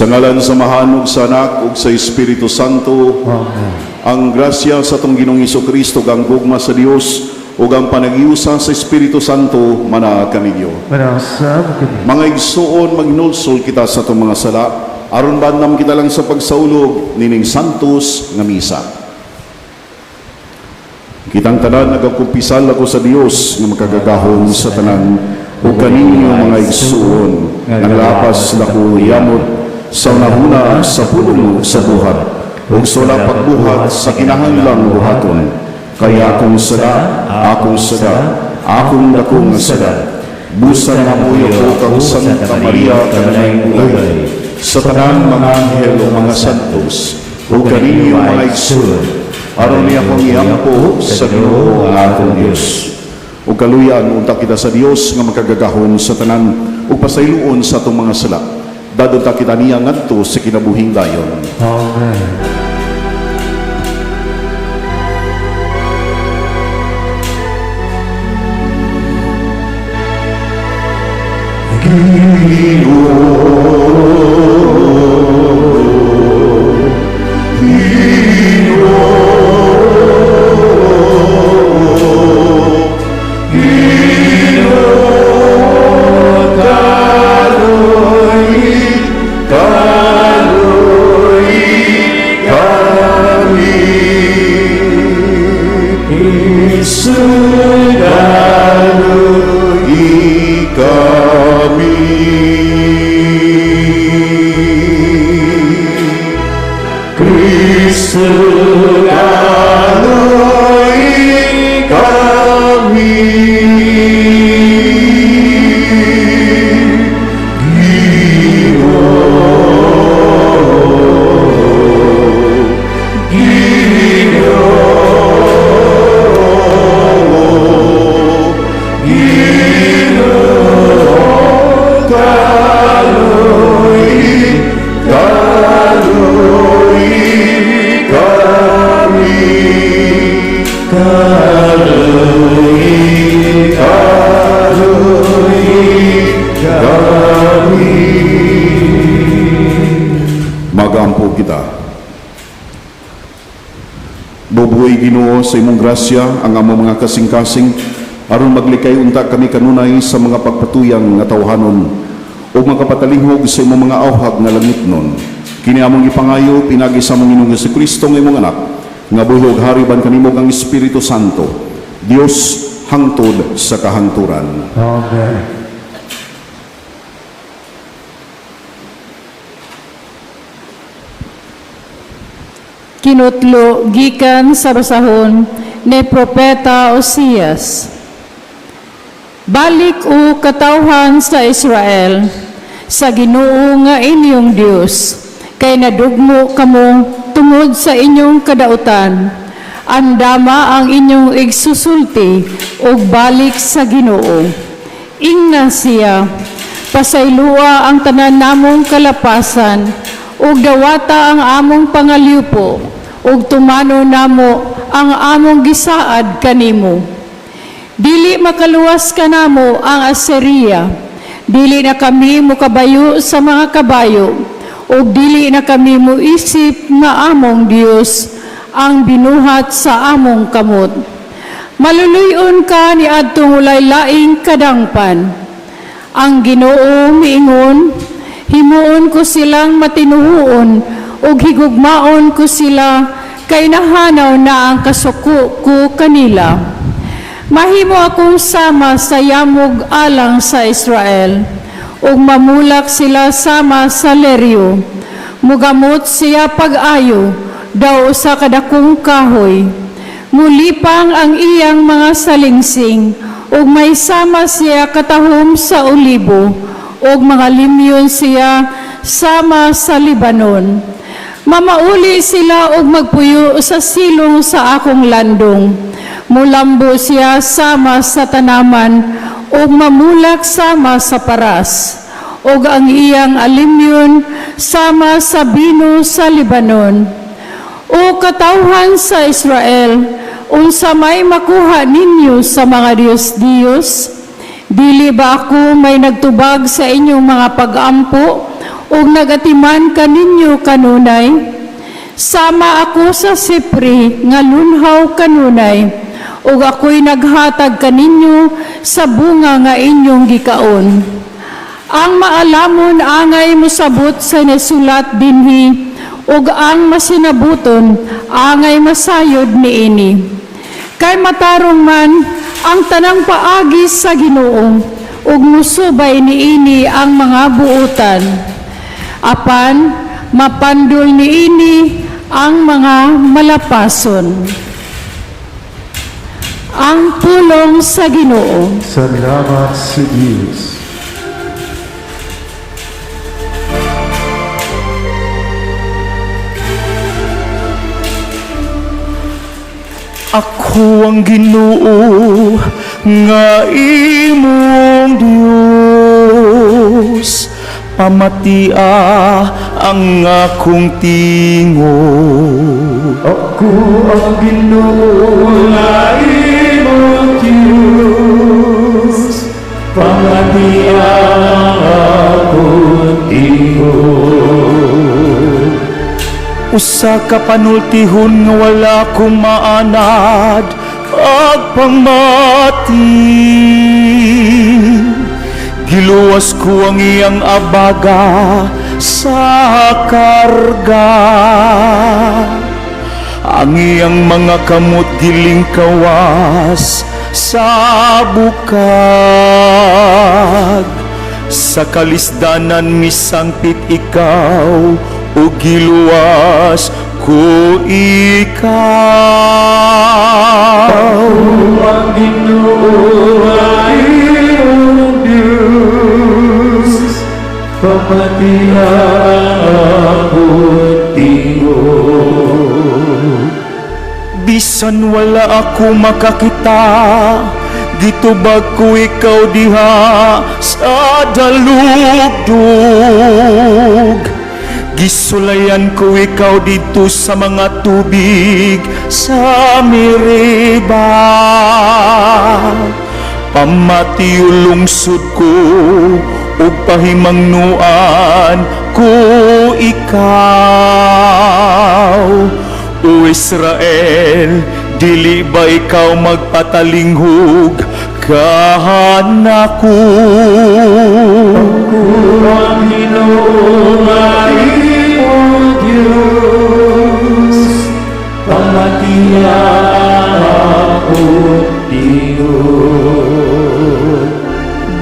Sa ngalan sa Amahan ug sa Anak ug sa Espiritu Santo. Amen. Ang grasya sa atong Ginoong Kristo, ang gugma sa Dios ug ang panaghiusa sa Espiritu Santo manaa kaninyo. Manasab kini. Mga igsuon, maghinulsol kita sa atong mga sala aron bandam kita lang sa pagsaulog nining santos nga misa. Kitang tanan, nagakumpisal ako sa Dios nga makagagahom sa tanan ug kaninyo, mga igsuon, nga lapas dako yamot sa hunahuna, sa pulong, sa buhat ug sa wala pagbuhat sa kinahanglang buhaton, kay akong sala, akong sala, akong dako nga sala. Busa nangamuyo ko kang Santa Maria, kanunayng ulay, sa tanang mga anghel ug mga santos, ug kaninyo, mga igsuon, aron niya akong iampo sa Ginoo ang atong Dios. Ug kaluyan unta kita sa Dios nga makagagahom sa tanan ug pasayloon sa atong mga sala. Dadon ta kita niya ngadto sa kinabuhing dayon. Amen. Kristo kaloy kami. Magampo kita. Bubuhi, Ginoo, sa imong grasya ang among mga kasing-kasing aron maglikay unta kami kanunay sa mga pagpatuyang nga tawhanon ug makapatalinghog sa imong mga awhag nga langitnon. Kini among gipangayo pinaagi sa among Ginoong Kristo nga imong anak, nga buhi ug hari ban kanimo ang Espiritu Santo, Dios, hangtod sa kahangturan. Amen. Kinutlo gikan sa basahon ni Propeta Osias. Balik, o katawhan sa Israel, sa Ginoo nga inyong Dios, kay nadugmo kamo tungod sa inyong kadautan. Andama ang inyong igsusulti ug balik sa Ginoo. Ingna siya, "Pasaylua ang tanan namong kalapasan ug dawata ang among pangalyupo ug tumano namo ang among gisaad kanimo. Dili makaluwas kanamo ang Assyria. Dili na kami mukabayo sa mga kabayo ug dili na kami muisip nga among Dios ang binuhat sa among kamot. Maluluy-on ka ni adtong walay laing kadangpan." Ang Ginoo miingon, "Himuon ko silang matinuhuon ug higugmaon ko sila kay nahanaw na ang kasuko ko kanila. Mahimo akong sama sa yamog alang sa Israel ug mamulak sila sama sa leryo. Mugamot siya pag-ayo daw sa kadakong kahoy. Mulipang ang iyang mga salingsing ug may sama siya katahom sa olibo ug mga limyon siya sama sa Libanon. Mamauli sila og magpuyo sa silong sa akong landong. Mulambo siya sama sa tanaman ug mamulak sama sa paras. Ug ang iyang alimyon sama sa bino sa Libanon. O katawhan sa Israel, unsa may makuha ninyo sa mga Diyos-Diyos? Dili ba ako may nagtubag sa inyong mga pag-ampo? ug nagatiman kaninyo kanunay? Sama ako sa sipri nga lunhaw kanunay, ug ako'y naghatag kaninyo sa bunga nga inyong gikaon. Ang maalamon angay mosabot sa nasulat dinhi, ug ang masinabuton angay masayod niini. Kay matarong man ang tanang paagi sa Ginoo, ug musubay niini ang mga buutan. Apan mapandol niini ang mga malapason. Ang pulong sa Ginoo. Salamat sa Diyos. Ako ang Ginoo nga imong Dios. Pamatia ang akong tingog. Ako ang Ginoo nga imong Diyos. Pamatia ang akong tingog. Usa ka panultihon nga wala kong maanad pagpamati. Giluwas ko ang iyang abaga sa karga. Ang iyang mga kamot gilingkawas sa bukag. Sa kalisdanan misangpit ikaw o giluwas ko ikaw. Ang Ginoo nga imong Diyos. Pamatia ang akong tingog. Bisan wala ako makakita, gitubag ko ikaw diha sa dalugdug. Gisulayan ko ikaw didto sa mga tubig sa Meriba. Pamatiyo lungsod ko ug pahimangnuan ko ikaw. O Israel, dili ba ikaw magpatalinghug kanako? Ang Ginoo nga imong Diyos. Pamatia ang akong tingog.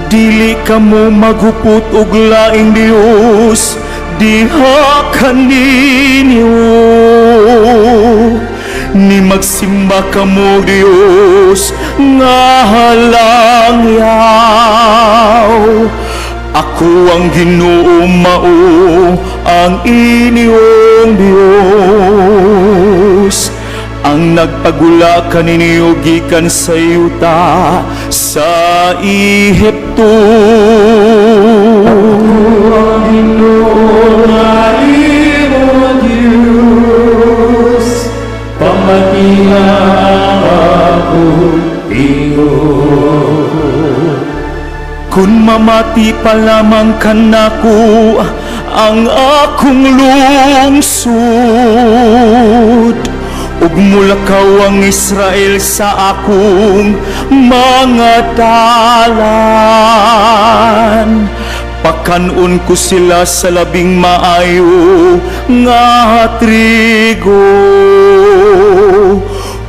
Dili kamo maghupot og laing Dios diha kaninyo. Ni magsimba kamo Dios nga halangyaw. Ako ang Ginoo, mao ang inyong Dios, ang nagpagula kaninyo gikan sa yuta sa Ehipto. Ang Ginoo nga imong Diyos. Pamatia ang akong tingog. Kung mamati pa lamang kanako ang akong lungsod, ug mulakaw ang Israel sa akong mga dalan. Pakanon ko sila sa labing maayo nga trigo,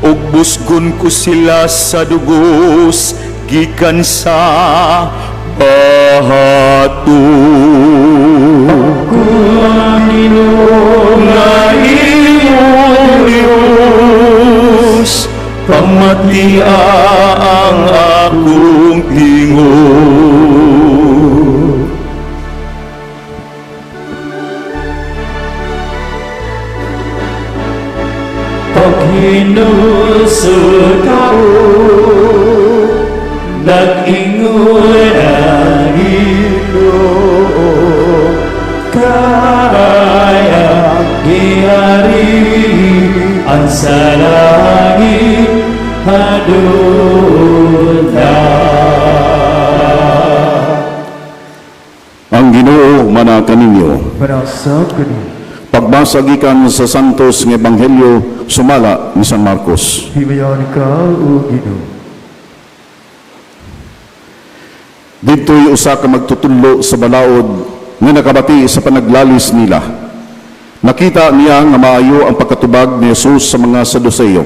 ug busgon ko sila sa dugos gikan sa bato. Ang Ginoo Nga imong Diyos, pamatia ang akong tingog. Paghinusod ako, nag-ingon ang Ginoo, kaya giharian sa langit hadula. Ang Ginoo mana kaninyo. Panalsa kaniya. Pagbasa gikan sa Santos nga Ebanghelyo sumala ni San Marcos. Himayaon ka, O Ginoo. Didto'y usa ka magtutudlo sa balaod nga nakabati sa panaglalis nila. Nakita niya nga maayo ang pagkatubag ni Jesus sa mga Saduceo.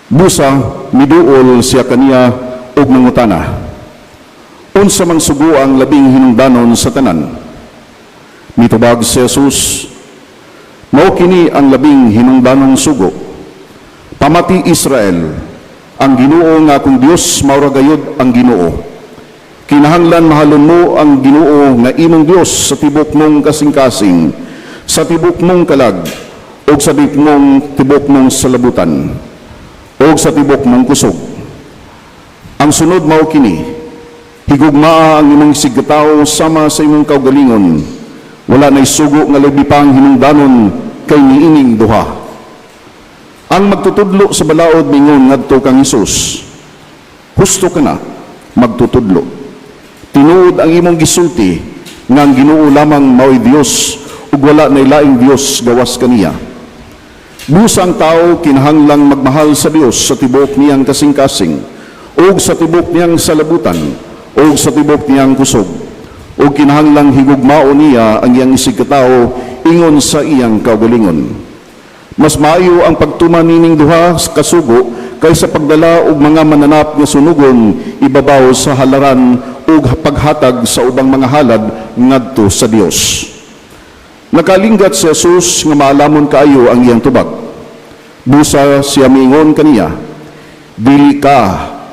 Busa miduol siya kaniya ug nangutana: "Unsa mang sugo ang labing hinungdanon sa tanan?" Mitubag si Jesus, "Mao kini ang labing hinungdanong sugo: Pamati, Israel, ang Ginoo nga akong Dios mao ra gayud ang Ginoo. Kinahanglan mahalon mo ang Ginoo nga imong Dios sa tibok mong kasing-kasing, sa tibok mong kalag, ug sa tibok mong salabutan, ug sa tibok mong kusog. Ang sunod mao kini: higugmaa ang imong isigkatawo sama sa imong kaugalingon. Wala nay sugo nga labi pang hinungdanon kay niining duha." Ang magtutudlo sa balaod mingon ngadto kang Hesus, "Husto ka na, magtutudlo. Tinuod ang imong gisulti nga ang Ginoo lamang mao'y Dios ug wala nay laing Dios gawas kaniya. Busa ang tao kinahanglang magmahal sa Dios sa tibok niyang kasing-kasing ug sa tibok niyang salabutan ug sa tibok niyang kusog, ug kinahanglang higugmaon niya ang iyang isigkatawo ingon sa iyang kaugalingon. Mas maayo ang pagtuman nining duha ka sugo kaysa pagdala og mga mananap nga sunugon ibabaw sa halaran ug paghatag sa ubang mga halad ngadto sa Dios." Nakalinggat si Jesus nga maalamon kaayo ang iyang tubag. Busa siya miingon kaniya, "Dili ka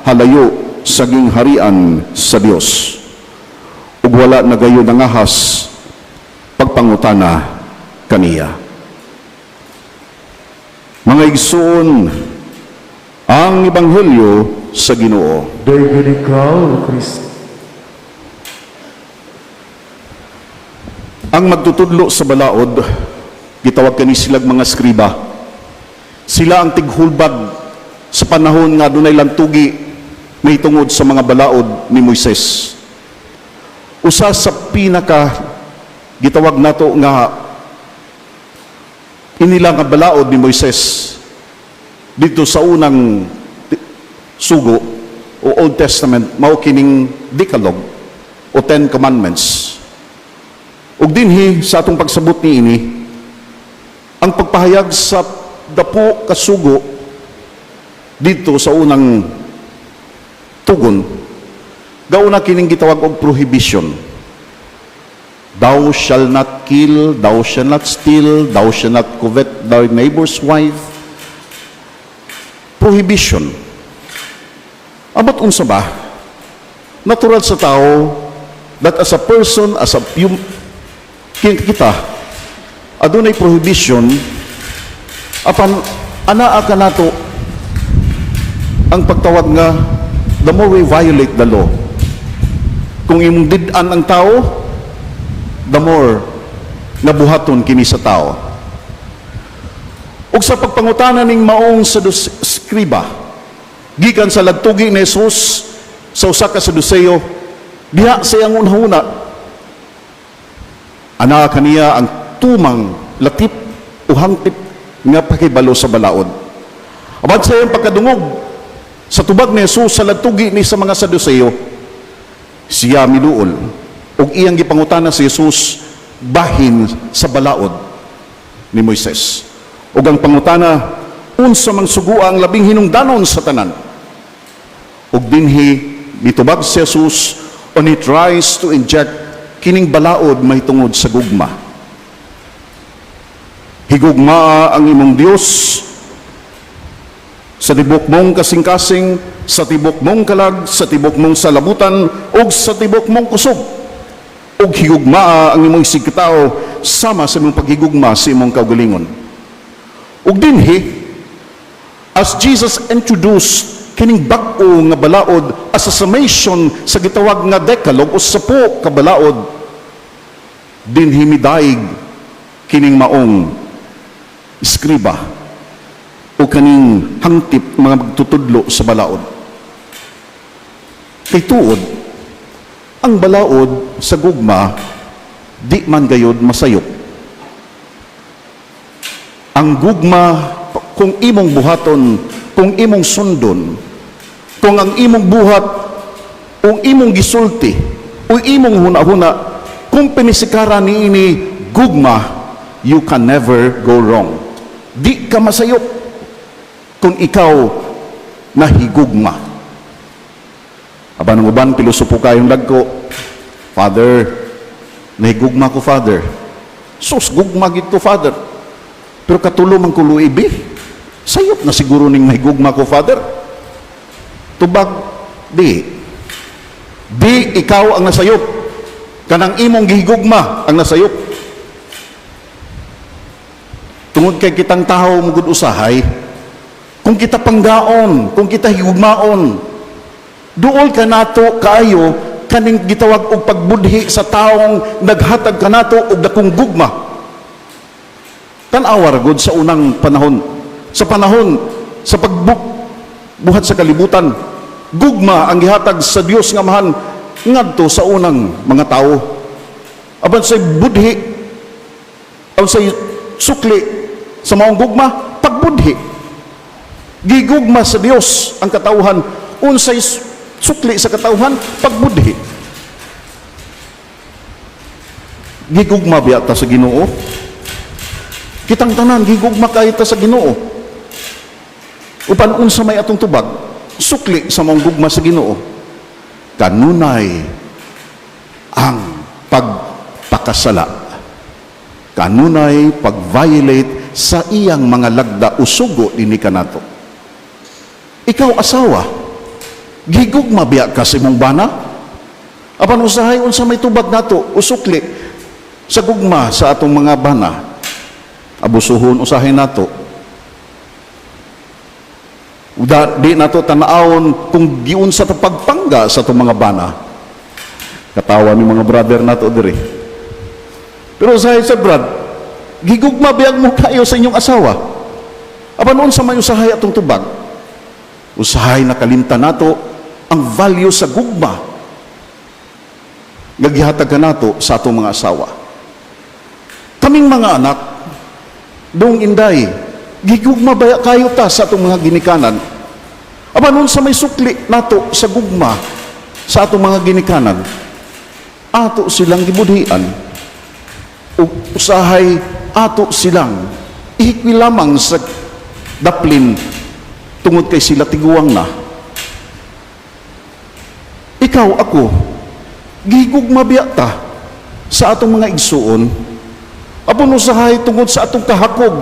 halayo sa gingharian sa Dios." Ug wala na gayon nangahas pagpangutana kaniya. Mga igsoon, ang Ebanghelyo sa Ginoo. Daygon ikaw, Kristo. Ang magtutudlo sa balaod, gitawag kani silag mga skriba. Sila ang tighulbag sa panahon nga adunay lantugi mahitungod sa mga balaod ni Moises. Usa sa pinaka gitawag nato nga inila nga balaod ni Moises dito sa unang sugo o Old Testament mao kining Decalogue o Ten Commandments. Ug dinhi sa atong pagsabot niini, ang pagpahayag sa dapo kasugo dito sa unang tugon, gauna kining gitawag og prohibition. Thou shall not kill, thou shall not steal, thou shall not covet thy neighbor's wife. Prohibition. Abot unsa ba? Natural sa tao that as a person, as a kita, adunay prohibition, apan anaa ka nato ang pagtawag nga the more we violate the law. Kung imong did-an ang tao, the more nabuhaton kini sa tao. Ug sa pagpangutana ning maong sa skriba, gikan sa lagtugi ni Jesus sa usa ka Saduseo, diha sa iyang unahuna, ana kaniya ang tumang latip o hangtip nga pakibalo sa balaod. Abad sa iyang pagkadungog sa tubag ni Jesus sa lagtugi ni sa mga Saduseo, siya miduol ug iyang gipangutana si Jesus bahin sa balaod ni Moises. Ug ang pangutana, unsa mang sugoa ang labing hinungdanon sa tanan? Ug dinhi mitubag si Jesus on he tries to inject kining balaod mahitungod sa gugma. Higugmaa ang imong Dios sa tibok mong kasing-kasing, sa tibok mong kalag, sa tibok mong salabutan, ug sa tibok mong kusog. Ug higugmaa ang imong isigkatao sama sa imong paghigugma sa imong kaugalingon. Ug dinhi, as Jesus introduced kining bag-o nga balaod as a summation sa gitawag nga Decalogue o sapo ka balaod, dinhi midaig kining maong iskriba o kaning hangtip mga magtutudlo sa balaod. Kay tuod, ang balaod sa gugma Di man gayod masayop. Ang gugma, kung imong buhaton, kung imong sundon, kung ang imong buhat, kung imong gisulti, o imong huna-huna, kung pinisikaran niini gugma, you can never go wrong. Di ka masayop kung ikaw nahigugma. Apan ang uban, pilosopo kayong dagko. "Father, nahigugma ko, Father. Sus, gugma gyud ko, Father. Pero katulo man ko luibi. Sayop na siguro ning nahigugma ko, Father." Tubag, di. Di ikaw ang nasayop. Kanang imong gihigugma ang nasayop. Tungod kay kitang tao mugud usahay, kung kita panggaon, kung kita higugmaon, duol ka nato kaayo kaning gitawag og pagbudhi sa taong naghatag kanato og dakong gugma. Tan-awa ra gud sa unang panahon. Sa panahon sa pagbuhat sa kalibutan, gugma ang gihatag sa Dios nga Amahan ngadto sa unang mga tao. Apan sa budhi, ang sa sukli sa maong gugma, pagbudhi. Gigugma sa Dios ang katawhan, unsay sukli sa katawhan? Pagbudhi. Gigugma biya ta sa Ginoo? Kitang tanan gigugma kaayo ta sa Ginoo. Upan unsa may atong tubag? Sukli sa maong gugma sa Ginoo. Kanunay ang pagpakasala. Kanunay pag-violate sa iyang mga lagda o sugo dinhi kanato. Ikaw asawa, gigugma biya ka sa imong bana? Apan usahay unsa may tubag nato o sukli sa gugma sa atong mga bana? Abusuhon usahay nato. Uda, di nato tanaawon kung giunsa ta pagpangga sa atong mga bana. Katawa ni mga brother nato diri. Pero usahay sa brad, gigugma biyag mo kayo sa inyong asawa? Apan unsa may usahay atong tubag? Usahay nakalimtan nato ang value sa gugma nga gihatag kanato sa atong mga asawa. Kaming mga anak, dong inday, gigugma baya kayo ta sa atong mga ginikanan? Apan unsa may sukli nato sa gugma sa atong mga ginikanan? Ato silang gibudhian. Ug usahay ato silang ihikwi lamang sa daplin tungod kay sila tiguang na. Ikaw, ako, gigugma biya ta sa atong mga igsuon? Apan usahay tungod sa atong kahakog,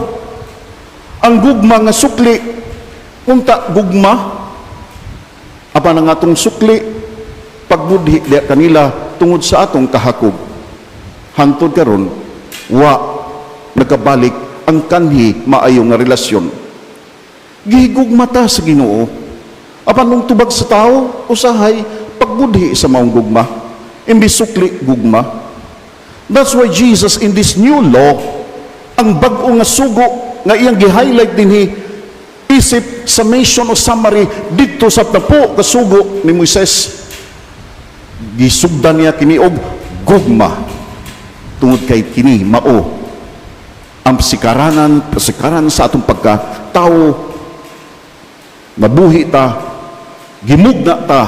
ang gugma nga sukli unta gugma, apan ang atong sukli pagbudhi diya kanila tungod sa atong kahakog. Hantod karon wa nagkabalik ang kanhi maayo nga relasyon. Gigugma ta sa Ginoo. Apan nung tubag sa tao, usahay pagbudhi sa maong gugma imbis sukli gugma. That's why Jesus, in this new law, ang bag-o nga sugo nga iyang gi-highlight dinhi isip summation o summary didto sa napo ka sugo ni Moises, gisugdan niya kini og gugma tungod kay kini mao ang sikaranan pasikaran sa atong pagka-tao. Nabuhi ta, gimugna ta,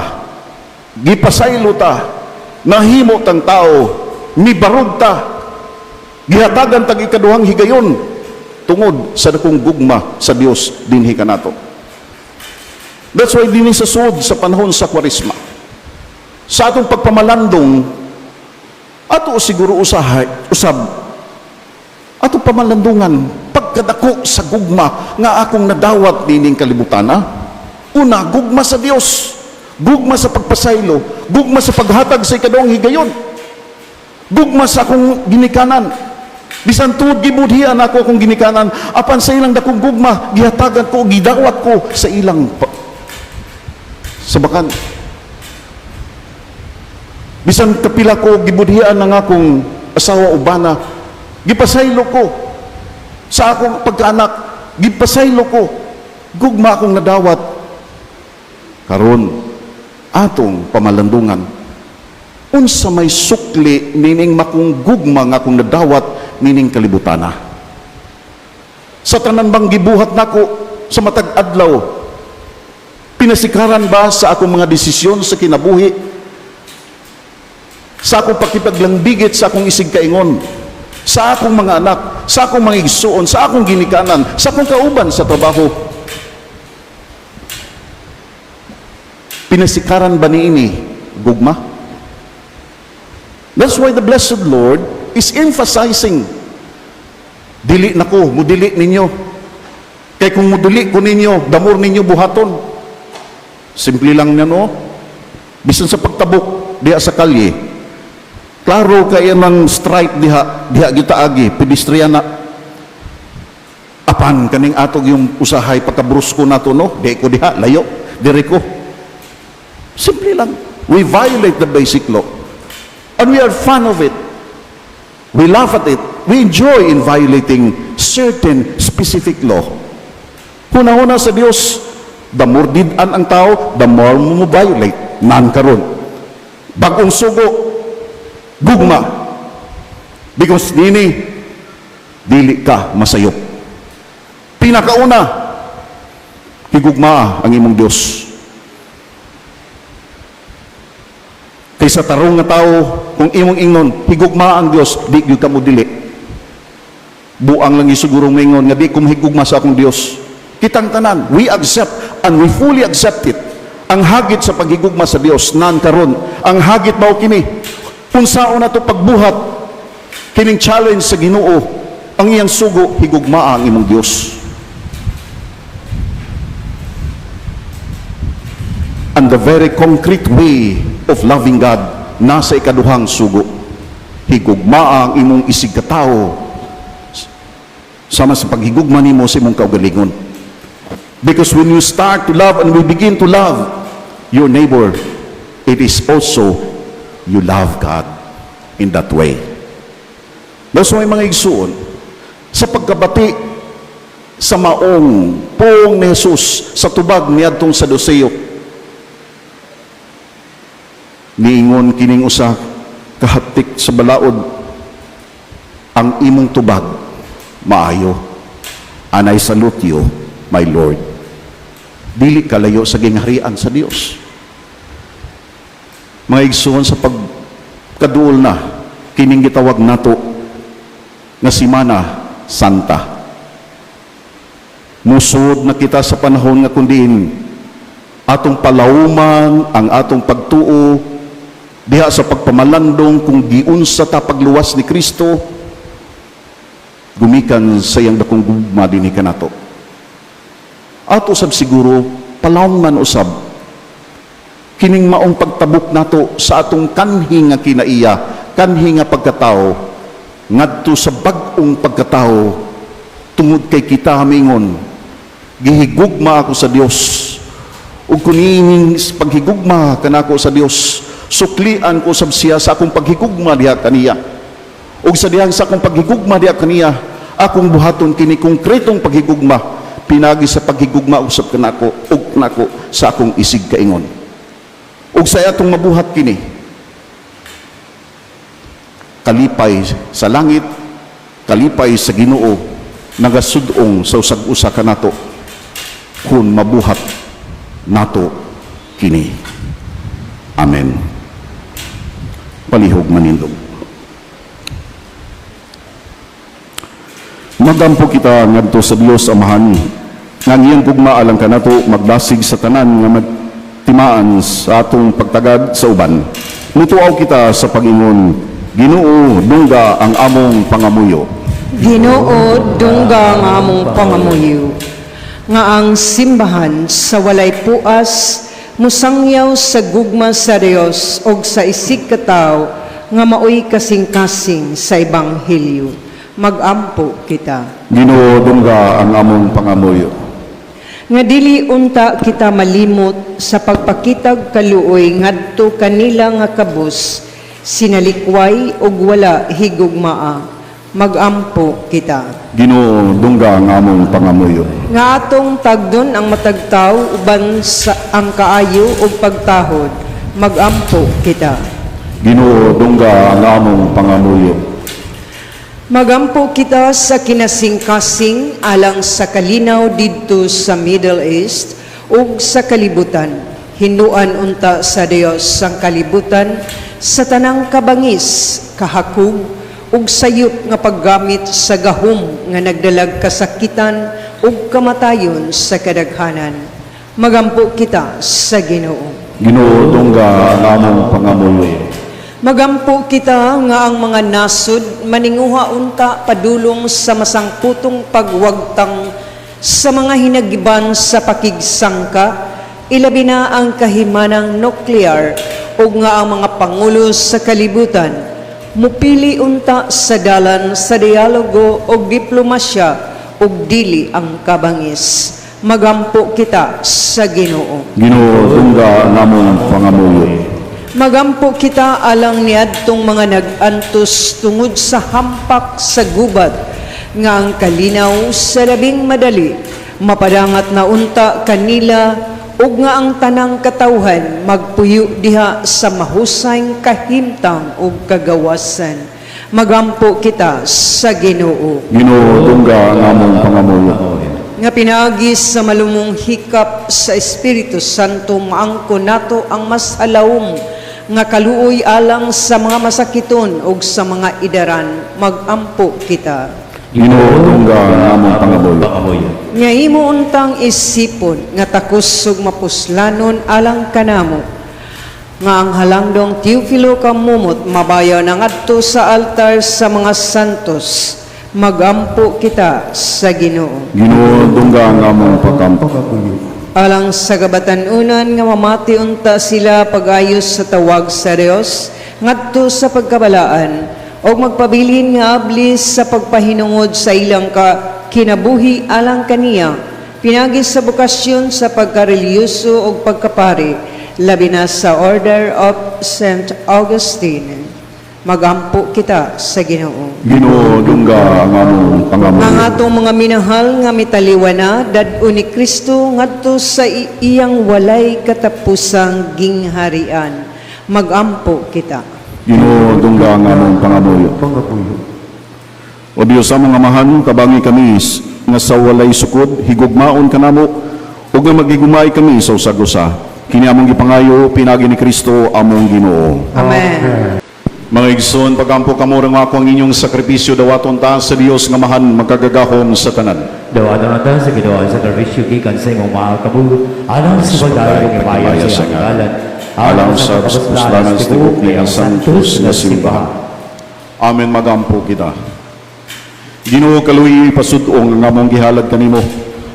gipasaylo ta, nahimo tang tao, mibarog ta, gihatagan tag ikaduhang higayon tungod sa dakong gugma sa Dios dinhi kanato. That's why dinhi sa sud sa panahon sa Kwaresma, sa atong pagpamalandong, ato siguro usahay usab atong pamalandungan pagkadako sa gugma nga akong nadawat nining kalibutan. Una, gugma sa Dios, gugma sa pagpasaylo, gugma sa paghatag sa ikaduhang higayon, gugma sa akong ginikanan. Bisan tungod gibudhian ako akong ginikanan, apan sa ilang dakong gugma, gihatagan ko, gidawat ko sa ilang sa bakan. Bisan kapila ko gibudhian ng akong asawa o bana, gipasaylo ko sa akong pagkaanak, gipasaylo ko, gugma akong nadawat. Karon atong pamalandungan. Unsa may sukli nining makong gugma nga akong nadawat nining kalibutana? Sa tanan bang gibuhat nako sa matag adlaw, pinasikaran ba sa akong mga desisyon sa kinabuhi, sa akong pakipaglambigit sa akong isigkaingon, sa akong mga anak, sa akong mga igsuon, sa akong ginikanan, sa akong kauban sa trabaho, pinasikaran ba niini gugma? That's why the blessed Lord is emphasizing, dili nako mudili ninyo, kay kung mudili ko ninyo, the more ninyo buhaton. Simple lang niya, no? Bisan sa pagtabok diha sa kalye, klaro kay ng stripe diha, diha gitaagi pedestriana. Apan kaning atog yung usahay pagkabrusko nato, no, di ko diha, layo diri ko. Simple lang, we violate the basic law and we are fond of it. We laugh at it. We enjoy in violating certain specific law. Huna-huna sa Dios, the more did-an ang tao, the more mo violate nan karon. Bagong sugo, gugma, because nini dili ka masayop. Pinakauna, higugmaa ang imong Dios. Kaysa tarong nga tao, kung imong ingnon higugmaa ang Dios, di gyud ka mo dili. Buang lang isiguro maingon nga di ko mahigugma sa akong Dios. Kitang tanan, we accept and we fully accept it. Ang hagit sa paghigugma sa Dios nan karon, ang hagit mao kini. Unsaon nato pagbuhat kining challenge sa Ginoo, ang iyang sugo, higugmaa ang imong Dios. And the very concrete way of loving God nasa ikaduhang sugo, higugmaa ang imong isig katawo sama sa paghigugma nimo sa imong kaugalingon. Because when you start to love and we begin to love your neighbor, it is also you love God in that way. That's why, mga igsuon, sa pagkabati sa maong puong ni Jesus sa tubag niadtong Saduseo, niingon kining usa kahatik sa balaod, ang imong tubag maayo, and I salute you, my Lord. Dili kalayo sa gingharian sa Dios. Mga igsuon, sa pagkaduol na kining gitawag nato nga Simana Santa, musod na kita sa panahon nga kundiin atong palawman ang atong pagtuo diha sa pagpamalandong kung giunsa ta pagluwas ni Kristo gumikan sa iyang dakong gugma dinhi kanato. Ato sab siguro palawman usab kining maong pagtabok nato sa atong kanhi nga kinaiya, kanhi nga pagkatao ngadto sa bag-ong pagkatao, tungod kay kita mingon gihigugma ako sa Dios, ug kuning paghigugma kanako sa Dios, suklian ko sab siya sa akong paghigugma diha kaniya, ug sa dihang sa akong paghigugma diha kaniya, akong buhaton kini konkretong paghigugma pinagi sa paghigugma usab kanako ug kanako sa akong isig kaingon. Ug sa atong mabuhat kini, kalipay sa langit, kalipay sa Ginoo, nagasud-ong sa usag-usa kanato kun mabuhat nato kini. Amen. Palihog manindog. Magampo kita ngadto sa Dios Amahan, nga ang iyang gugma alang kanato magdasig sa tanan nga magtimaan sa atong pagtagad sa uban. Mutuaw kita sa pag-ingon, Ginoo, dungga ang among pangamuyo. Ginoo, dungga ang among pangamuyo. Nga ang simbahan sa walay puas musangyaw sa gugma sa Dios og sa isig katawo nga maoy kasing-kasing sa ebanghelyo. Magampo kita. Ginoo, dungga ang among pangamuyo. Nga dili unta kita malimot sa pagpakitag kaluoy ngadto kanila nga kabus sinalikway og wala higugmaa. Magampo kita. Ginoo, dungga ang among pangamuyo. Nga atong tagdon ang matag tawo uban sa ang kaayo ug pagtahod. Magampo kita. Ginoo, dungga ang among pangamuyo. Magampo kita sa kinasingkasing alang sa kalinaw didto sa Middle East ug sa kalibutan. Hinuan unta sa Dios ang kalibutan sa tanang kabangis, kahakog ug sayop nga paggamit sa gahom nga nagdalag kasakitan ug kamatayon sa kadaghanan. Magampo kita sa Ginoo. Ginoo, dungga ang among pangamuyo. Magampo kita nga ang mga nasod maninguha unta padulong sa masangputong pagwagtang sa mga hinagiban sa pakigsangka, ilabi na ang kahimanang nuklear, ug nga ang mga pangulo sa kalibutan mupili unta sa dalan sa dialogo ug diplomasya ug dili ang kabangis. Magampo kita sa Ginoo. Ginoo, dungga ang among pangamuyo. Magampo kita alang niadtong mga nag-antos tungod sa hampak sa gubat, nga ang kalinaw sa labing madali mapadangat na unta kanila ug nga ang tanang katawhan magpuyo diha sa mahusay kahimtang ug kagawasan. Magampo kita sa Ginoo. Ginoo, dungga ang among pangamuyo. Nga pinaagi sa malumong hikap sa Espiritu Santo, maangko nato ang mas halawom nga kaluoy alang sa mga masakiton ug sa mga idaran. Magampo kita. Ginoo, dungga ang among pangamuyo. Nga imo untang isipon nga takos ug mapuslanon alang kanamo, nga ang halangdong Teofilo Camomot mabayaw na ngadto sa altar sa mga santos. Magampo kita sa Ginoo. Ginoo, dungga ang among pakampo. Pangamuyo. Alang sa kabatan-unan nga mamati unta sila pag-ayos sa tawag sa Dios ngadto sa pagkabalaan o magpabilin nga ablis sa pagpahinungod sa ilang ka kinabuhi alang kaniya pinaagi sa bokasyon sa pagkareliyoso ug pagkapari, labi na sa Order of St. Augustine. Magampo kita sa Ginoo. Ginoo, dungga ang among Ang pangamuyo. Atong mga minahal nga mitaliwa na, dad-on ni Kristo ngadto sa iyang walay katapusang gingharian. Magampo kita. Ginoo, dungga ang among pangamuyo. Pangamuyo. O Diyos among Amahan, tabangi kami nga sa walay sukod, higugmaon kanamo, ug nga magigumay kami sa usag-usa. Kini among gipangayo, pinaagi ni Kristo among Ginoo. Amen. Mga igsoon, pagampo kamo nga ako ang inyong sakripisyo dawaton ta sa Dios nga Amahan makagagahom sa tanan. Dawaton nato sa Ginoo ang sakripisyo gikan sa imong mga kamot alang sa pagdayon ng himaya sa iyang ngalan, alang sa kapuslanan sa tibuok niyang santos nga simbahan. Amen. Magampo kita. Ginoo, kaluoyi pasud-ong ang among gihalad kanimo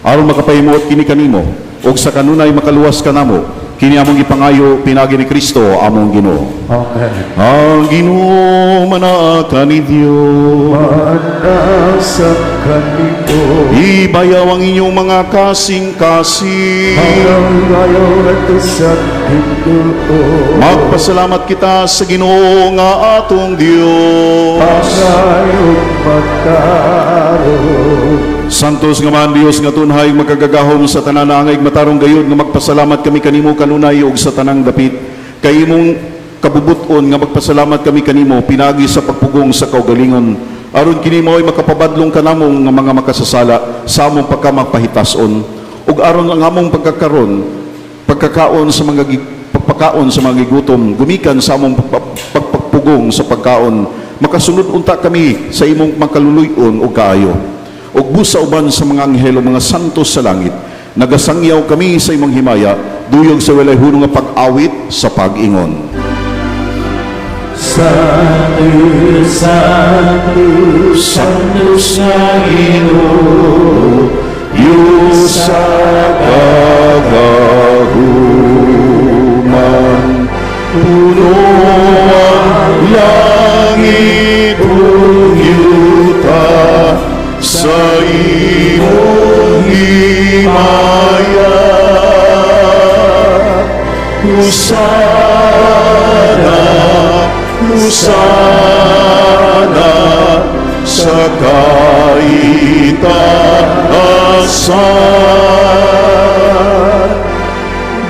aron makapahimuot kini kanimo ug sa kanunay makaluwas kanamo. Kini among gipangayo pinaagi ni Kristo among Ginoo. Amen. Ang Ginoo manaa kaninyo. Maanaa sa kanimo. Ibayaw ang inyong mga kasing-kasing. Pangayo ngadto sa Ginoo. Magpasalamat kita sa Ginoo nga atong Dios. Pangayo matarong. Santos nga Amahan Dios nga tunhay makagagahom sa tanan, angay matarong gayud nga magpasalamat kami kanimo kanunay ug sa tanang dapit, kay imong kabubuton nga magpasalamat kami kanimo pinaagi sa pagpugong sa kaugalingon, aron kini mao'y makapabadlong kanamo nga mga makasasala sa among pagkamapahitas-on, ug aron ang among pagkakaron pagkakaon sa mga pagpakaon sa mga gigutom gumikan sa among pagpagpugong sa pagkaon, makasunod unta kami sa imong makaluluy-on ug kaayo. Ug busa uban sa mga anghel ug mga santos sa langit, nagasangyaw kami sa imong himaya duyog sa walay hunong nga pag-awit sa pag-ingon. Santo, Santo, Santo sa Ginoo, Diyos sa kagahuman, puno ang langit ug yuta sa imong himaya. Hosana, Hosana sa kaitaasan.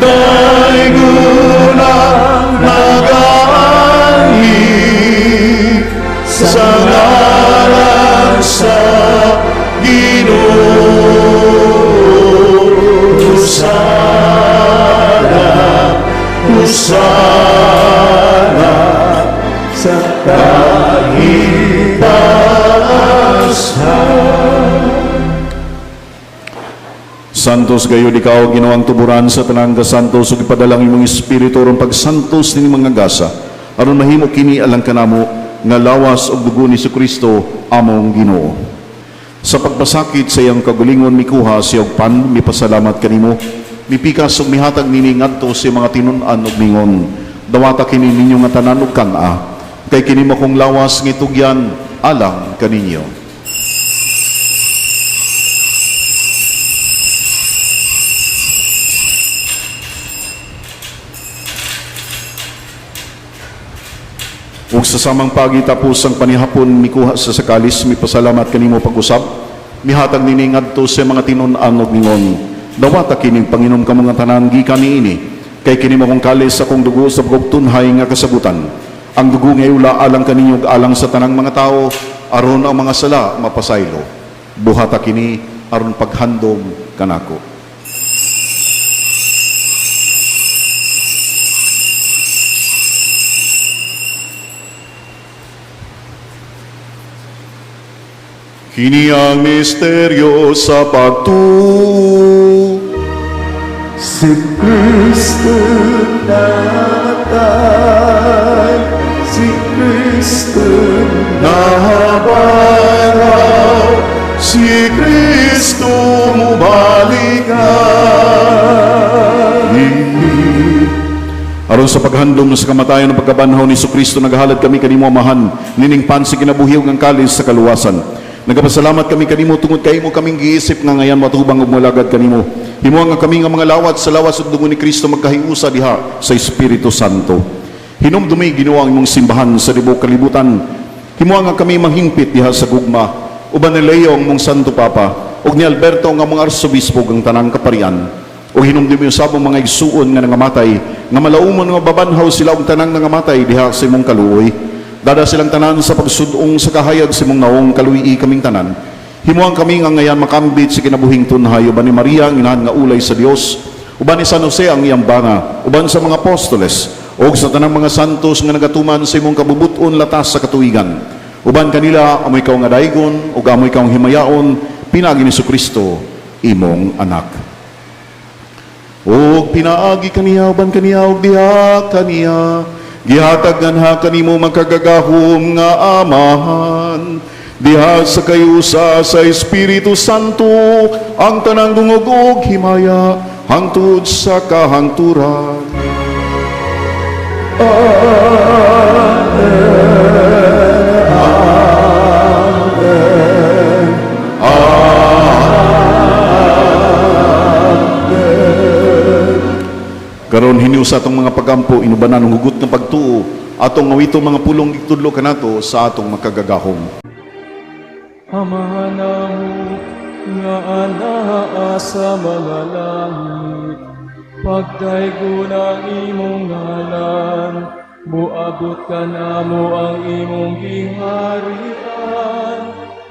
Daygon ang nagaagi Santos gayud ikaw, Ginoong tuburan sa tanang kasantos, ug ipadala ang imong Espiritu aron pagsantos nining mga gasa, aron mahimo kini alang kanamo nga lawas ug dugo ni Kristo among Ginoo. Sa pagpasakit sa iyang kagulingon, mikuha siya og pan, mipasalamat kanimo, mipikas ug mihatag nini ngadto sa mga tinun-an ug mingon, "Dawata kini ninyo nga tanan ug kan-a, kay kini mao akong lawas nga itugyan alang kaninyo." Ug sa samang pagi tapos ang panihapon, mikuha sa kalis, mipasalamat kanimo pag-usab, mihatag nini ngadto sa mga tinun-an ug mingon, "Dawata kini, panginom kamo nga tanan gikan niini, kay kini mao akong kalis sa akong dugo sa bag-ong tunhay nga kasabutan, ang dugo nga iula alang kaninyo ug alang sa tanang mga tawo aron ang mga sala mapasaylo. Buhata kini aron paghandom kanako." Kini ang misteryo sa pagtuo. Si Kristo namatay, si Kristo nahabanhaw, si Kristo mubalik. Aron sa paghandom sa kamatayon ug pagkabanhaw ni Kristo, nagahalad kami kanimo, Amahan, nining pan sa kinabuhi ug ang kalis sa kaluwasan. Nagapasalamat kami kanimo tungod kay imo kaming giisip nga angayan matubang ug molagad kanimo. Himoa nga kami nga mga lawat sa lawas ug dugo ni Kristo magkahiusa diha sa Espiritu Santo. Hinumdumi, Ginoo, ang imong simbahan sa libok kalibutan. Himoa nga kami mahingpit diha sa gugma uban ni Leo ang imong Santo Papa ug ni Alberto nga among Arsobispo ug ang tanang kaparian. Ug hinumdumi usab ang mga igsuon nga nangamatay, nga malaumon nga mabanhaw sila ug tanang nangamatay diha sa imong kaluoy. Dad-a silang tanan sa pagsud-ong sa kahayag sa imong naong, kaluy-i kaming tanan. Himoa kami nga angayan makambit sa kinabuhing tunhay uban ni Maria ang inahan nga ulay sa Dios, uban ni San Jose ang iyang bana, uban sa mga apostoles, ug sa tanang mga santos nga nagatuman sa imong kabubut-on latas sa katuigan. Uban kanila amo ikaw nga daygon ug amo ikaw himayaon pinaagi ni Kristo imong anak. Ug pinaagi kaniya, uban kaniya ug diha kaniya, gihatag nganha kanimo makagagahom nga Amahan diha sa kahiusa sa Espiritu Santo ang tanang dungog ug himaya hangtod sa kahangturan. Amen. Amen. Karon hiniusa atong mga pagampo, inubanan ang hugot nga pagtuo, atong awiton mga pulong gitudlo kanato sa atong makagagahom. Amahan namo nga anaa sa mga langit, pagdaygon ang imong ngalan, muabot kanamo ang imong giharian,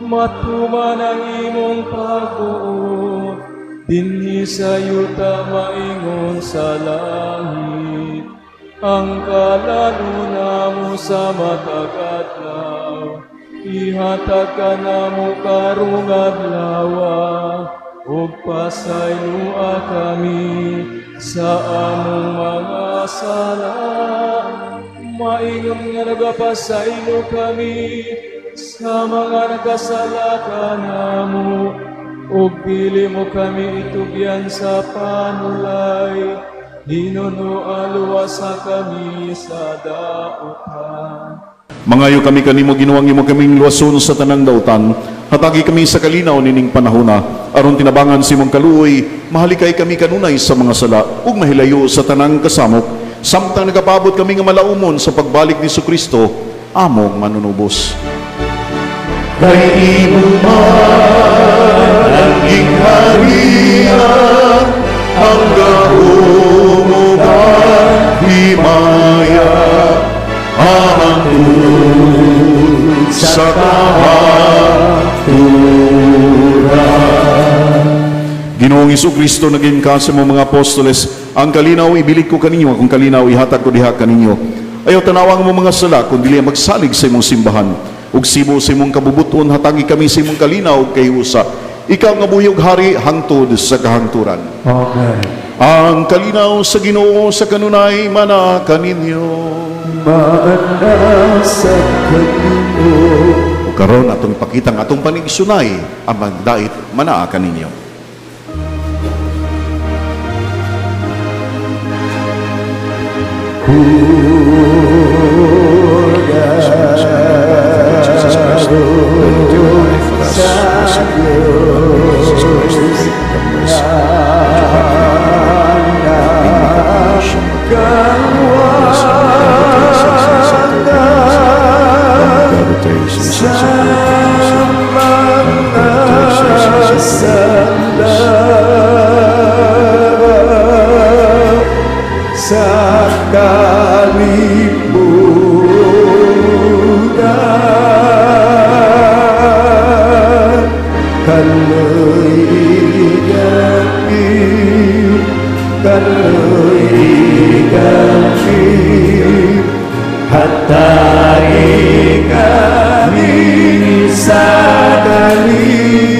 matuman ang imong pagbuot, dinhi sa yuta maingon sa langit. Ang kalan-on namo sa matag adlaw, ihatag kanamo karong adlawa, ug pasayloa kami sa among mga sala, maingon nga nagapasaylo kami sa mga nagkasala kanamo, ug dili mo kami itugyan sa panulay, hinunoa luwasa kami sa dautan. Mangayo kami kanimo, Ginoo, imo kaming luwason sa tanang dautan. Hatagi kami sa kalinaw nining panahona aron tinabangan sa imong kaluoy, mahalikay kami kanunay sa mga sala ug mahilayo sa tanang kasamok samtang nagapabot kami nga malaumon sa pagbalik ni Kristo among manunubos. Kay imo man ang gingharian, ang gahom ug ang himaya hangtod sa kahangturan. Ginoong Kristo, nag-ingon ka sa mga apostoles, "Ang kalinaw ibilin ko kaninyo, akong kalinaw ihatag ko diha kaninyo. Ayaw tanawa ang among mga sala, kundi magsalig sa imong simbahan. Ug sibo sa imong kabubuton, hatagi kami sa imong kalinaw ug kahiusa. Ikaw nga buhi ug hari hangtod sa kahangturan. Amen. Ang kalinaw sa Ginoo sa kanunay manaa kaninyo. Maana sa kanimo. Ug karon atong ipakita ang atong panigsunay ang magdait manaa kaninyo. Jesus Christ, for us, Jesus Christ, Sa kalibutan, Kaloy kami, kaloy kami, hatari kami sa kalina.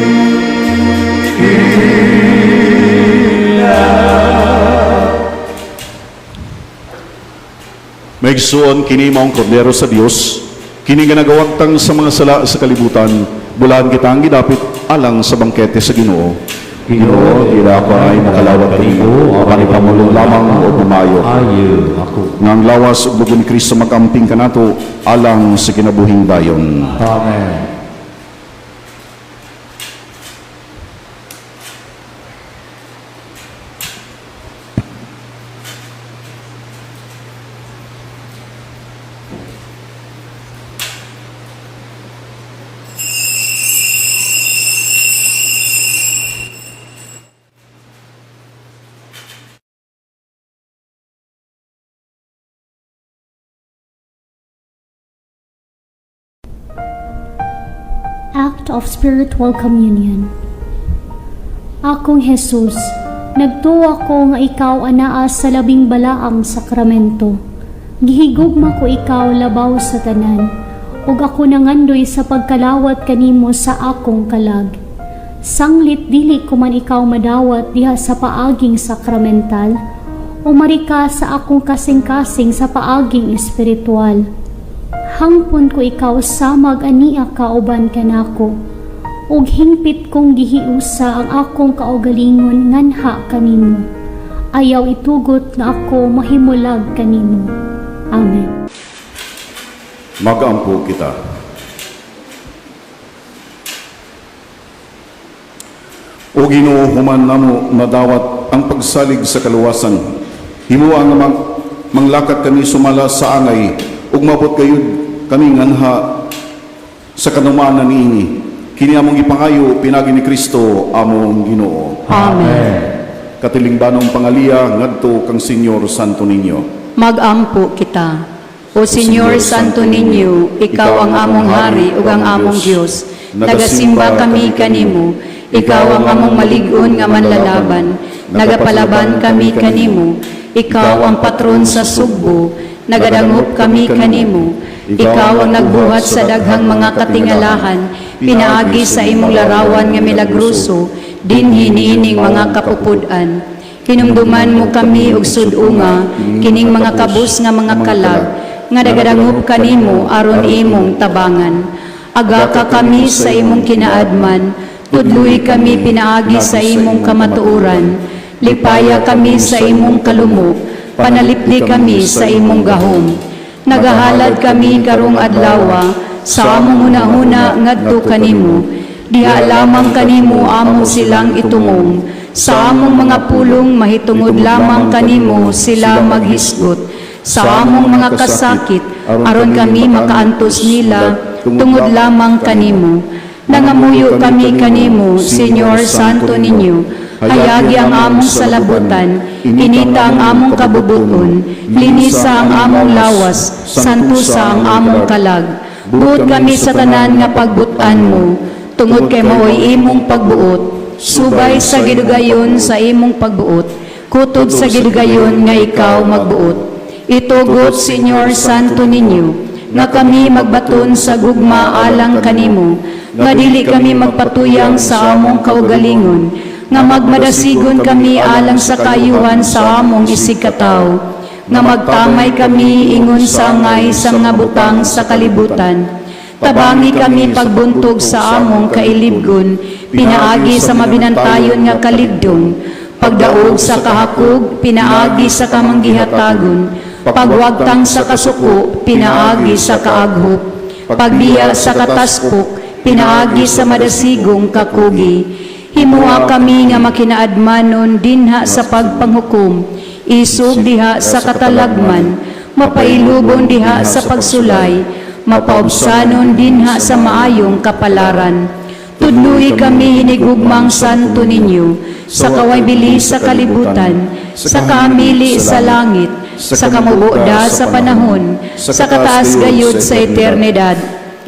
Mga igsuon, kini maong kordero sa Dios, kini nga nagawagtang sa mga sala sa kalibutan, bulahan kita ang gidapit alang sa bangkete sa Ginoo. Ginoo, dili ako ay makalawat kanimo, apan ipamulo lamang og maayo. Ayo ako. Nga ang lawas ug dugo ni Kristo makamping kanato alang sa kinabuhing dayon. Amen. Act of Spiritual Communion. Akong Jesus, nagtuwa ko nga ikaw anaa sa labing balaang sakramento. Gihigugma ko ikaw labaw sa tanan, ug ako nangandoy sa pagkalawat kanimo sa akong kalag. Sanglit dili ko man ikaw madawat diha sa paaging sakramental, umari ka sa akong kasing-kasing sa paaging espiritual. Hangpon ko ikaw samag ania kauban kanako. Ug hingpit kong gihiusa ang akong kaugalingon nganha kanimo. Ayaw itugot nga ako mahimulag kanimo. Amen. Magampo kita. O Ginoo, human namo nadawat ang pagsalig sa kaluwasan. Himua nga manglakat kami sumala sa angay ug mabot gayud kami nganha sa kanumanan niini. Kini among gipangayo pinaagi ni Kristo among Ginoo. Amen. Katilingbanong pangaliya ngadto kang Señor Santo Niño. Magampo kita. O Señor Santo Niño, ikaw ang among hari ug ang among Dios. Nagasimba kami kanimo. Ikaw ang among malig-on nga manlalaban. Nagapalaban kami kanimo. Ikaw ang patron sa Sugbo. Nagadangop kami kanimo. Ikaw ang nagbuhat sa daghang mga katingalahan, pinaagi sa imong larawan nga milagroso, dinhi niining mga kapupud-an. Hinumduman mo kami og sud-unga, kining mga kabus nga mga kalag, nga nagadangop kanimo aron imong tabangan. Aga ka kami sa imong kinaadman, tudloy kami pinaagi sa imong kamatuoran. Lipaya kami sa imong kalumo, panalipdi kami sa imong gahom. Nagahalad kami karong adlawa sa among hunahuna ngadto kanimo. Diha lamang kanimo amo silang itumong. Sa among mga pulong mahitungod lamang kanimo sila maghisgot. Sa among mga kasakit aron kami makaantos nila tungod lamang kanimo. Nangamuyo kami kanimo, Señor Santo Niño. Hayagi ang among salabutan, inita ang among kabubuton, linisa ang among lawas, santusa ang among kalag. Buot kami sa tanan nga pagbutan mo, tungod kay maoy imong pagbuot, subay sa gidugayon sa imong pagbuot, kutod sa gidugayon nga ikaw magbuot. Itugot, Señor Santo Niño, nga kami magbaton sa gugma alang kanimo. nga dili kami magpatuyang sa among kaugalingon, nga magmadasigon kami alang sa kaayuhan sa among isigkatawo, nga magtamay kami ingon sa angay sa mga butang sa kalibutan. Tabangi kami pagbuntog sa among kailibgon, pinaagi sa mabinantayon nga kaligdong, pagdaog sa kahakog, pinaagi sa kamanggihatagon, pagwagtang sa kasuko, pinaagi sa kaaghop, pagbiya sa kataspok, pinaagi sa madasigong kakugi. Himua kami nga makinaadmanon dinha sa pagpanghukom, isog diha sa katalagman, mapailubon diha sa pagsulay, mapaubsanon dinha sa maayong kapalaran. Tudloi kami hinigugmang Santo Niño, sa kawaybili sa kalibutan, sa kahamili sa langit, sa kamubuda sa panahon, sa kataas gayud sa eternidad.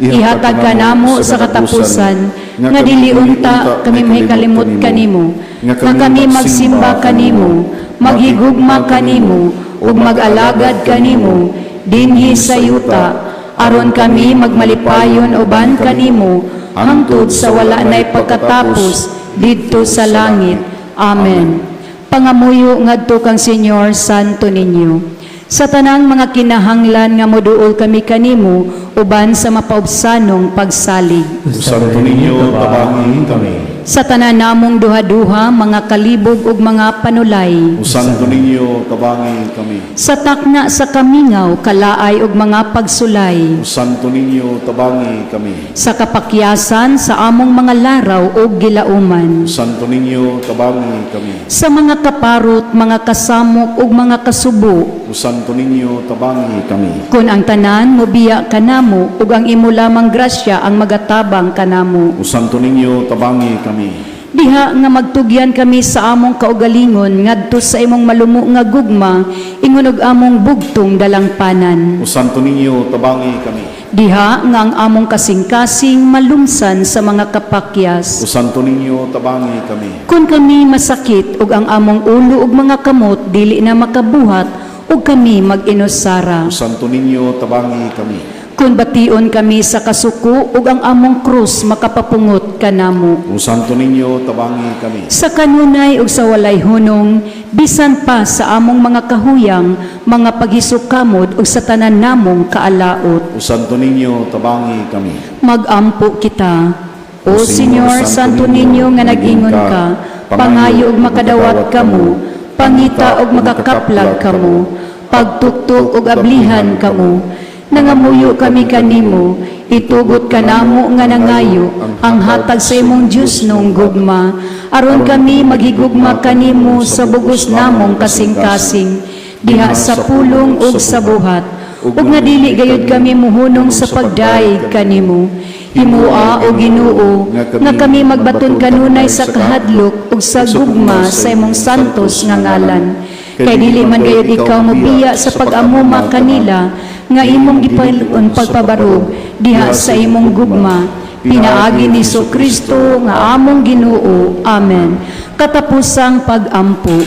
Ihatag kanamo sa katapusan, nga dili unta kami mahikalimot kanimo, nga kami magsimba kanimo, maghigugma kanimo, ug mag-alagad kanimo, dinhi sa yuta, aron kami magmalipayon uban kanimo, hangtod sa wala na'y pagkatapos didto sa langit. Amen. Pangamuyo ngadto kang Señor Santo Niño, sa tanang mga kinahanglan nga moduol kami kanimo uban sa mapaubsanong pagsalig. Santo Niño, tabangi kami. Sa tanan namong duha-duha, mga kalibog ug mga panulay. O Santo Niño, tabangi kami. Sa takna sa kamingaw, kalaay ug mga pagsulay. O Santo Niño, tabangi kami. Sa kapakyasan sa among mga laraw ug gilauman. O Santo Niño, tabangi kami. Sa mga kaparot, mga kasamok ug mga kasubo. O Santo Niño, tabangi kami. Kun ang tanan mobiya kanamo ug ang imo lamang grasya ang magatabang kanamo. O Santo Niño, tabangi kami. Diha nga magtugyan kami sa among kaugalingon ngadto sa imong malumo nga gugma ingon og among bugtong dalangpanan. O Santo Niño, tabangi kami. Diha nga ang among kasing-kasing malumsan sa mga O kapakyas. Santo Niño, tabangi kami. Kun kami masakit ug ang among ulo ug mga kamot dili na makabuhat ug kami mag-inusara. O Santo Niño, tabangi kami. Kun bation kami sa kasuko ug ang among krus makapapungot kanamo. O Santo Niño, tabangi kami. Sa kanunay ug sa walay hunong, bisan pa sa among mga kahuyang, mga paghisukamod ug sa tanan namong kaalaot. O Santo Niño, tabangi kami. Magampo kita. O Señor Santo Niño nga nag-ingon ka, pangayo ug makadawat kamo, pangita ug makakaplag kamo, pagtuktok ug ablihan kamo. Nangamuyo kami kanimo, itugot kanamo nga nangayo ang hatag sa imong Dios nung gugma, aron kami maghigugma kanimo sa bugos namong kasing-kasing, diha sa pulong ug sa buhat, ug nga dili gayud kami muhunong sa pagdayeg kanimo. Himua, o Ginoo, nga kami magbaton kanunay sa kahadlok ug sa gugma sa imong santos nga ngalan. Kay dili man gayud ikaw mobiya sa pag-amuma kanila nga imong gipahiluon pagpabarog diha sa imong gugma. Pinaagi ni Kristo nga among Ginoo. Amen. Katapusang pag-ampo.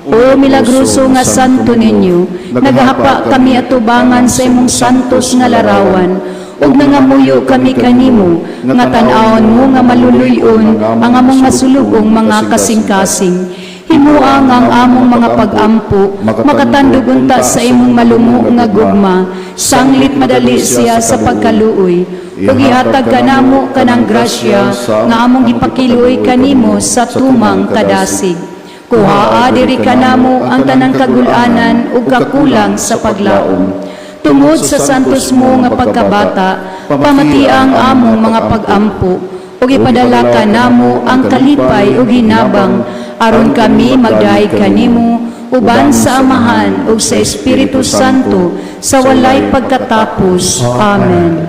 O milagroso nga Santo Niño, nagahapa kami atubangan sa imong santos nga larawan, ug nangamuyo kami kanimo nga tan-awon mo nga maluluy-on ang among masulubong mga kasing-kasing. Himua nga ang among mga pag-ampo makatandog unta sa imong malumo nga gugma, sanglit madali siya sa pagkaluoy, ug ihatag kanamo kanang grasya nga among gipakiluoy kanimo sa tumang kadasig. Kuhaa diri kanamo ang tanang kagul-anan ug kakulang sa paglaom. Tungod sa santos mo nga pagkabata, pamatia ang among mga pag-ampo ug ipadala kanamo ang kalipay ug hinabang aron kami magdayeg kanimo uban sa Amahan ug sa Espiritu Santo sa walay pagkatapos. Amen.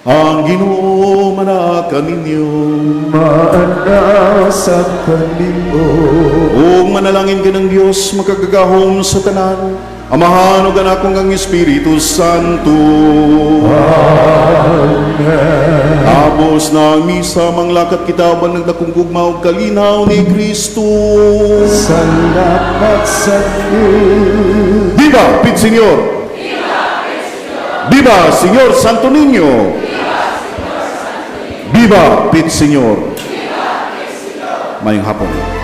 Ang Ginoo manaa kaninyo. Maana sa kanimo. Ug manalangin kanang Dios makagagahom sa tanan, Amahan ug Anak ug ang Espiritu Santo. Amen. Tapos na ang misa, manglakat kita uban ng dakong gugma ug kalinaw ni Kristo. Salamat sa Diyos. Viva Pit Señor! Viva Señor Santo Niño! Viva Pit Señor! Maayong hapon.